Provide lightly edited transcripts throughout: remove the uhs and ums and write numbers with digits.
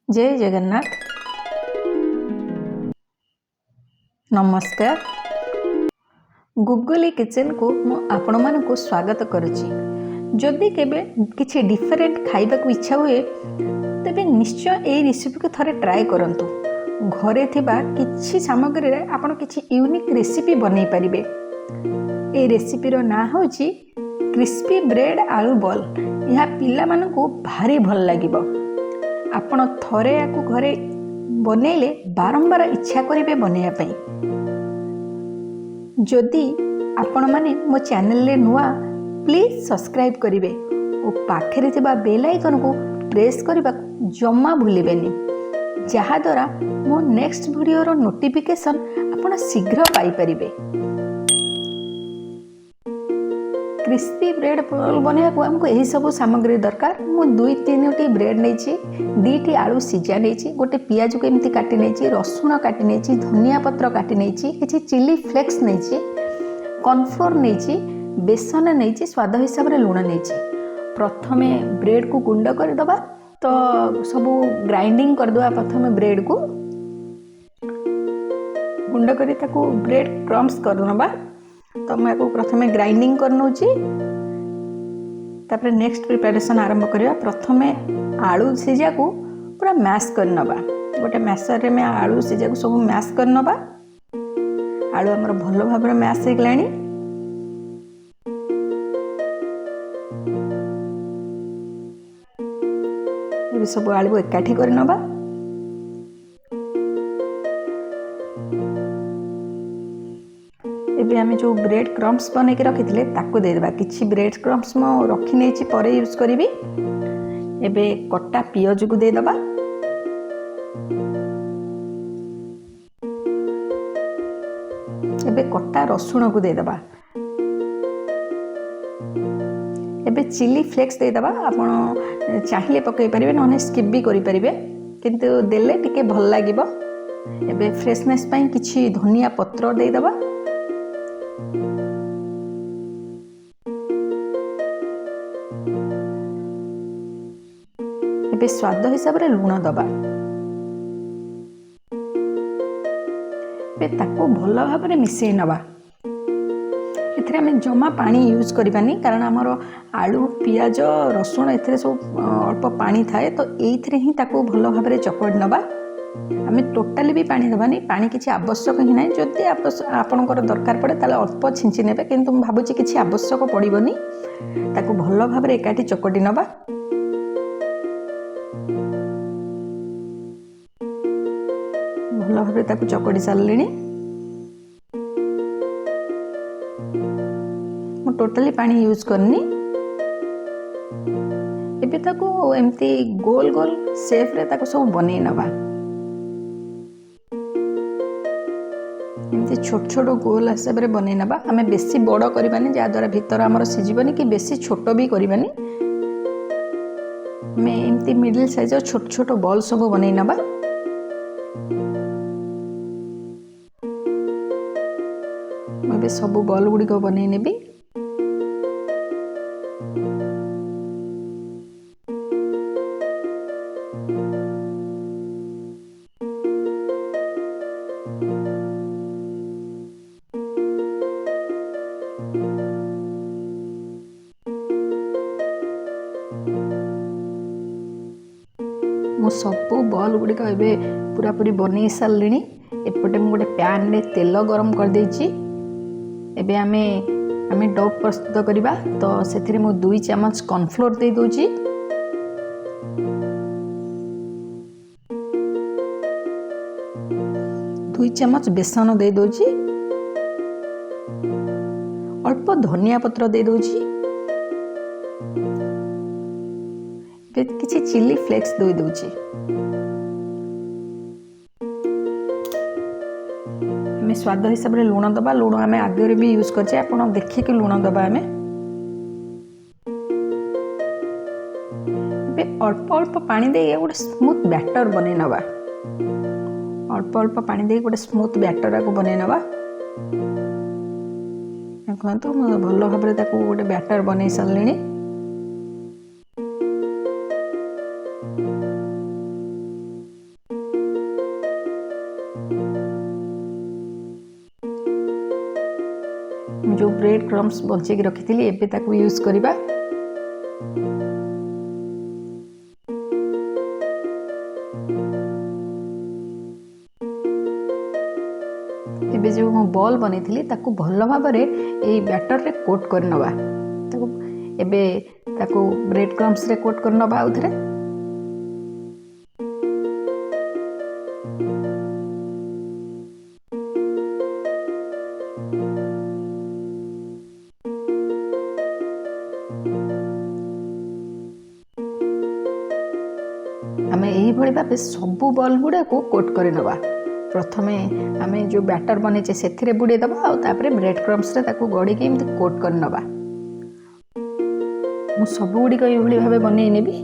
ଜୟ ଜଗନ୍ନାଥ। ନମସ୍କାର। ଗୁଗୁଲି କିଚେନକୁ ମୁଁ ଆପଣମାନଙ୍କୁ ସ୍ୱାଗତ କରୁଛି। ଯଦି କେବେ କିଛି ଡିଫରେଣ୍ଟ ଖାଇବାକୁ ଇଚ୍ଛା ହୁଏ, ତେବେ ନିଶ୍ଚୟ ଏଇ ରେସିପିକୁ ଥରେ ଟ୍ରାଏ କରନ୍ତୁ। ଘରେ ଥିବା କିଛି ସାମଗ୍ରୀରେ ଆପଣ କିଛି ୟୁନିକ୍ ରେସିପି ବନେଇ ପାରିବେ। ଏଇ ରେସିପିର ନାଁ ହେଉଛି କ୍ରିସ୍ପି ବ୍ରେଡ଼୍ ଆଳୁ ବଲ୍। ଏହା ପିଲାମାନଙ୍କୁ ଭାରି ଭଲ ଲାଗିବ। ଆପଣ ଥରେ ୟାକୁ ଘରେ ବନେଇଲେ ବାରମ୍ବାର ଇଚ୍ଛା କରିବେ ବନେଇବା ପାଇଁ। ଯଦି ଆପଣମାନେ ମୋ ଚ୍ୟାନେଲରେ ନୂଆ, ପ୍ଲିଜ୍ ସବସ୍କ୍ରାଇବ୍ କରିବେ ଓ ପାଖରେ ଥିବା ବେଲ୍ ଆଇକନ୍କୁ ପ୍ରେସ୍ କରିବାକୁ ଜମା ଭୁଲିବେନି, ଯାହାଦ୍ୱାରା ମୋ ନେକ୍ସଟ ଭିଡ଼ିଓର ନୋଟିଫିକେସନ୍ ଆପଣ ଶୀଘ୍ର ପାଇପାରିବେ। କ୍ରିସ୍ପି ବ୍ରେଡ଼୍ ରୋଲ୍ ବନେଇବାକୁ ଆମକୁ ଏହିସବୁ ସାମଗ୍ରୀ ଦରକାର। ମୁଁ ଦୁଇ ତିନୋଟି ବ୍ରେଡ଼୍ ନେଇଛି, 2ଟି ଆଳୁ ସିଝା ନେଇଛି, ଗୋଟେ ପିଆଜକୁ ଏମିତି କାଟି ନେଇଛି, ରସୁଣ କାଟି ନେଇଛି, ଧନିଆ ପତ୍ର କାଟି ନେଇଛି, କିଛି ଚିଲି ଫ୍ଲେକ୍ସ ନେଇଛି, କର୍ଣ୍ଣଫ୍ଲୋର୍ ନେଇଛି, ବେସନ ନେଇଛି, ସ୍ୱାଦ ହିସାବରେ ଲୁଣ ନେଇଛି। ପ୍ରଥମେ ବ୍ରେଡ଼୍କୁ ଗୁଣ୍ଡ କରିଦେବା, ତ ସବୁ ଗ୍ରାଇଣ୍ଡିଙ୍ଗ କରିଦେବା। ପ୍ରଥମେ ବ୍ରେଡ଼୍କୁ ଗୁଣ୍ଡ କରି ତାକୁ ବ୍ରେଡ଼୍ କ୍ରମ୍ସ କରିନେବା। ତ ମୁଁ ୟାକୁ ପ୍ରଥମେ ଗ୍ରାଇଣ୍ଡିଙ୍ଗ କରିନେଉଛି, ତାପରେ ନେକ୍ସଟ ପ୍ରିପାରେସନ୍ ଆରମ୍ଭ କରିବା। ପ୍ରଥମେ ଆଳୁ ସିଝାକୁ ପୁରା ମ୍ୟାସ୍ କରିନେବା। ଗୋଟେ ମ୍ୟାସରରେ ଆମେ ଆଳୁ ସିଝାକୁ ସବୁ ମ୍ୟାସ୍ କରିନେବା। ଆଳୁ ଆମର ଭଲ ଭାବରେ ମ୍ୟାସ୍ ହେଇଗଲାଣି। ଏବେ ସବୁ ଆଳୁ ଏକାଠି କରିନେବା। ଏବେ ଆମେ ଯେଉଁ ବ୍ରେଡ଼୍ କ୍ରମ୍ସ ବନେଇକି ରଖିଥିଲେ, ତାକୁ ଦେଇଦେବା। କିଛି ବ୍ରେଡ଼୍ କ୍ରମ୍ସ ମୁଁ ରଖିନେଇଛି, ପରେ ୟୁଜ୍ କରିବି। ଏବେ କଟା ପିଆଜକୁ ଦେଇଦେବା। ଏବେ କଟା ରସୁଣକୁ ଦେଇଦେବା। ଏବେ ଚିଲି ଫ୍ଲେକ୍ସ ଦେଇଦେବା। ଆପଣ ଚାହିଁଲେ ପକାଇ ପାରିବେ, ନହେଲେ ସ୍କିପ୍ ବି କରିପାରିବେ, କିନ୍ତୁ ଦେଲେ ଟିକେ ଭଲ ଲାଗିବ। ଏବେ ଫ୍ରେଶନେସ୍ ପାଇଁ କିଛି ଧନିଆ ପତ୍ର ଦେଇଦେବା। ଏବେ ସ୍ୱାଦ ହିସାବରେ ଲୁଣ ଦେବା। ଏବେ ତାକୁ ଭଲ ଭାବରେ ମିଶାଇ ନେବା। ଏଥିରେ ଆମେ ଜମା ପାଣି ୟୁଜ୍ କରିବାନି, କାରଣ ଆମର ଆଳୁ, ପିଆଜ, ରସୁଣ ଏଥିରେ ସବୁ ଅଳ୍ପ ପାଣି ଥାଏ। ତ ଏଇଥିରେ ହିଁ ତାକୁ ଭଲ ଭାବରେ ଚକଟି ନେବା। ଆମେ ଟୋଟାଲି ବି ପାଣି ଦେବାନି, ପାଣି କିଛି ଆବଶ୍ୟକ ହିଁ ନାହିଁ। ଯଦି ଆପଣଙ୍କର ଦରକାର ପଡ଼େ, ତାହେଲେ ଅଳ୍ପ ଛିଞ୍ଚି ନେବେ, କିନ୍ତୁ ମୁଁ ଭାବୁଛି କିଛି ଆବଶ୍ୟକ ପଡ଼ିବନି। ତାକୁ ଭଲ ଭାବରେ ଏକାଠି ଚକଟି ନେବା। ଭଲ ଭାବରେ ତାକୁ ଚକଟି ସାରିଲିଣି। ମୁଁ ଟୋଟାଲି ପାଣି ୟୁଜ୍ କରିନି। ଏବେ ତାକୁ ଏମିତି ଗୋଲ ଗୋଲ ସେପ୍ରେ ତାକୁ ସବୁ ବନେଇ ନେବା। ଏମିତି ଛୋଟ ଛୋଟ ଗୋଲ ହିସାବରେ ବନେଇ ନେବା। ଆମେ ବେଶୀ ବଡ଼ କରିବାନି, ଯାହାଦ୍ୱାରା ଭିତର ଆମର ସିଝିବନି, କି ବେଶୀ ଛୋଟ ବି କରିବାନି। ଆମେ ଏମିତି ମିଡ଼ିଲ୍ ସାଇଜ୍ର ଛୋଟ ଛୋଟ ବଲ୍ ସବୁ ବନେଇ ନେବା। ମୁଁ ଏବେ ସବୁ ବଲ୍ ଗୁଡ଼ିକ ବନେଇ ନେବି। ମୁଁ ସବୁ ବଲ୍ ଗୁଡ଼ିକ ଏବେ ପୁରାପୁରି ବନେଇ ସାରିଲିଣି। ଏପଟେ ମୁଁ ଗୋଟେ ପ୍ୟାନ୍ରେ ତେଲ ଗରମ କରିଦେଇଛି। ଏବେ ଆମେ ଡୋ ପ୍ରସ୍ତୁତ କରିବା। ତ ସେଥିରେ ମୁଁ 2 ଚାମଚ କର୍ଣ୍ଣଫ୍ଲୋର୍ ଦେଇଦେଉଛି। 2 ଚାମଚ ବେସନ ଦେଇଦେଉଛି। ଅଳ୍ପ ଧନିଆ ପତ୍ର ଦେଇଦେଉଛି। ଏବେ କିଛି ଚିଲି ଫ୍ଲେକ୍ସ ଦେଇଦେଉଛି। ଆମେ ସ୍ୱାଦ ହିସାବରେ ଲୁଣ ଦେବା। ଲୁଣ ଆମେ ଆଗରେ ବି ୟୁଜ୍ କରିଛେ, ଆପଣ ଦେଖିକି ଲୁଣ ଦେବା ଆମେ। ଏବେ ଅଳ୍ପ ଅଳ୍ପ ପାଣି ଦେଇ ଗୋଟେ ସ୍ମୁଥ୍ ବ୍ୟାଟର୍ ବନେଇ ନେବା। ଅଳ୍ପ ଅଳ୍ପ ପାଣି ଦେଇ ଗୋଟେ ସ୍ମୁଥ୍ ବ୍ୟାଟର୍ ଆକୁ ବନେଇ ନେବା। ଦେଖନ୍ତୁ, ମୁଁ ଭଲ ଭାବରେ ତାକୁ ଗୋଟେ ବ୍ୟାଟର୍ ବନେଇ ସାରିଲିଣି। କ୍ରମ୍ସ ବଞ୍ଚେଇକି ରଖିଥିଲି, ଏବେ ତାକୁ ୟୁଜ୍ କରିବା। ଏବେ ଯେଉଁ ମୁଁ ବଲ୍ ବନେଇଥିଲି ତାକୁ ଭଲ ଭାବରେ ଏଇ ବ୍ୟାଟରରେ କୋଟ୍ କରିନେବା। ତାକୁ ଏବେ ତାକୁ ବ୍ରେଡ଼ କ୍ରମ୍ସରେ କୋଟ୍ କରିନେବା ଆଉଥରେ। ଆମେ ଏଇଭଳି ଭାବେ ସବୁ ବଲ୍ ଗୁଡ଼ାକୁ କୋଟ୍ କରିନେବା। ପ୍ରଥମେ ଆମେ ଯେଉଁ ବ୍ୟାଟର ବନେଇଛେ ସେଥିରେ ବୁଡ଼େଇ ଦେବା, ଆଉ ତାପରେ ବ୍ରେଡ଼ କ୍ରମ୍ସରେ ତାକୁ ଗଡ଼ିକି ଏମିତି କୋଟ୍ କରିନେବା। ମୁଁ ସବୁଗୁଡ଼ିକ ଏଇଭଳି ଭାବେ ବନେଇ ନେବି।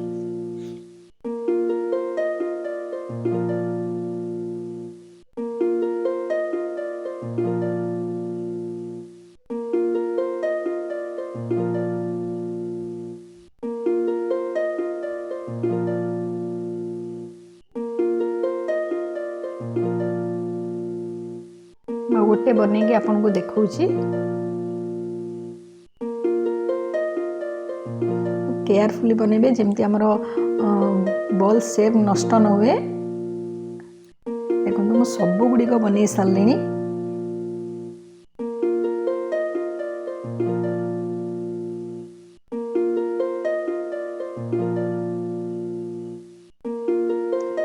ମୁଁ ଗୋଟେ ବନେଇକି ଆପଣଙ୍କୁ ଦେଖାଉଛି। କେୟାରଫୁଲି ବନେଇବେ ଯେମିତି ଆମର ବଲ୍ ସେପ୍ ନଷ୍ଟ ନ ହୁଏ। ଦେଖନ୍ତୁ, ମୁଁ ସବୁଗୁଡ଼ିକ ବନେଇ ସାରିଲିଣି।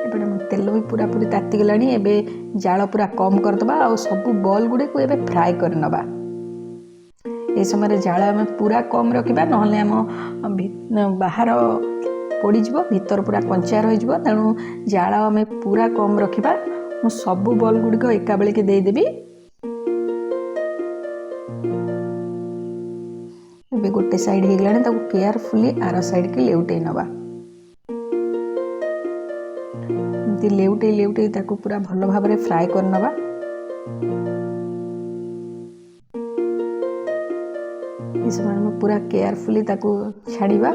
ଏପଟେ ମୋ ତେଲ ବି ପୁରାପୁରି ତାତିଗଲାଣି। ଏବେ ଜାଳ ପୁରା କମ୍ କରିଦେବା ଆଉ ସବୁ ବଲ୍ ଗୁଡ଼ିକୁ ଏବେ ଫ୍ରାଏ କରିନେବା। ଏ ସମୟରେ ଜାଳ ଆମେ ପୁରା କମ୍ ରଖିବା, ନହେଲେ ଆମ ବାହାର ପୋଡ଼ିଯିବ, ଭିତର ପୁରା କଞ୍ଚା ରହିଯିବ। ତେଣୁ ଜାଳ ଆମେ ପୁରା କମ୍ ରଖିବା। ମୁଁ ସବୁ ବଲ୍ ଗୁଡ଼ିକ ଏକାବେଳକେ ଦେଇଦେବି। ଏବେ ଗୋଟେ ସାଇଡ଼୍ ହେଇଗଲାଣି, ତାକୁ କେୟାରଫୁଲି ଆର ସାଇଡ଼୍କି ଲେଉଟେଇ ନେବା। ଏମିତି ଲେଉଟେଇ ଲେଉଟେଇ ତାକୁ ପୁରା ଭଲ ଭାବରେ ଫ୍ରାଏ କରିନେବା। ଏ ସମୟରେ ଆମେ ପୁରା କେୟାରଫୁଲି ତାକୁ ଛାଡ଼ିବା।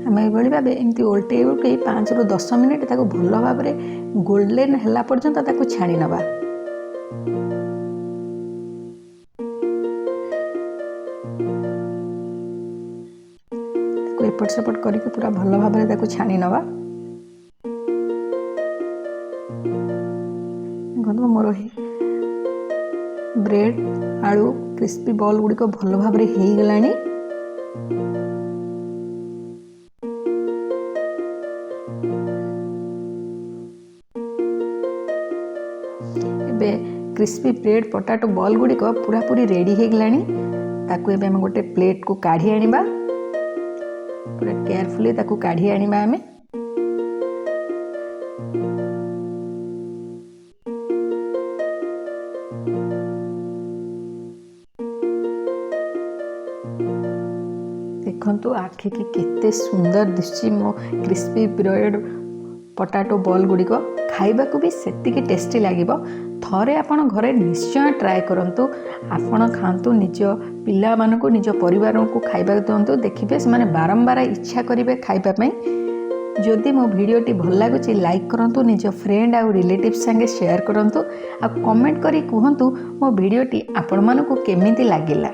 ଆମେ ଏଇଭଳି ଭାବେ ଏମିତି ଓଲଟେଇ ଓଲଟେଇ 5ରୁ 10 ମିନିଟ୍ ତାକୁ ଭଲ ଭାବରେ ଗୋଲ୍ଡେନ୍ ହେଲା ପର୍ଯ୍ୟନ୍ତ ତାକୁ ଛାଣି ନେବା। ତାକୁ ଏପଟ ସେପଟ କରିକି ପୁରା ଭଲ ଭାବରେ ତାକୁ ଛାଣି ନେବା। ଦେଖନ୍ତୁ, ମୋର ବ୍ରେଡ଼ ଆଳୁ କ୍ରିସ୍ପି ବଲ୍ ଗୁଡ଼ିକ ଭଲ ଭାବରେ ହେଇଗଲାଣି। ଏବେ କ୍ରିସ୍ପି ବ୍ରେଡ଼ ପଟାଟୋ ବଲ୍ ଗୁଡ଼ିକ ପୁରାପୁରି ରେଡ଼ି ହେଇଗଲାଣି। ତାକୁ ଏବେ ଆମେ ଗୋଟେ ପ୍ଲେଟ୍କୁ କାଢ଼ି ଆଣିବା। ପୁରା କେୟାରଫୁଲି ତାକୁ କାଢ଼ି ଆଣିବା ଆମେ। ଦେଖନ୍ତୁ, ଆଖିକି କେତେ ସୁନ୍ଦର ଦିଶୁଛି ମୋ କ୍ରିସ୍ପି ବ୍ରେଡ଼ ପଟାଟୋ ବଲ୍ ଗୁଡ଼ିକ। ଖାଇବାକୁ ବି ସେତିକି ଟେଷ୍ଟି ଲାଗିବ। ଥରେ ଆପଣ ଘରେ ନିଶ୍ଚୟ ଟ୍ରାଏ କରନ୍ତୁ। ଆପଣ ଖାଆନ୍ତୁ, ନିଜ ପିଲାମାନଙ୍କୁ, ନିଜ ପରିବାରଙ୍କୁ ଖାଇବାକୁ ଦିଅନ୍ତୁ। ଦେଖିବେ ସେମାନେ ବାରମ୍ବାର ଇଚ୍ଛା କରିବେ ଖାଇବା ପାଇଁ। ଯଦି ମୋ ଭିଡ଼ିଓଟି ଭଲ ଲାଗୁଛି, ଲାଇକ୍ କରନ୍ତୁ, ନିଜ ଫ୍ରେଣ୍ଡ ଆଉ ରିଲେଟିଭ୍ ସାଙ୍ଗେ ସେୟାର କରନ୍ତୁ, ଆଉ କମେଣ୍ଟ କରି କୁହନ୍ତୁ ମୋ ଭିଡ଼ିଓଟି ଆପଣମାନଙ୍କୁ କେମିତି ଲାଗିଲା।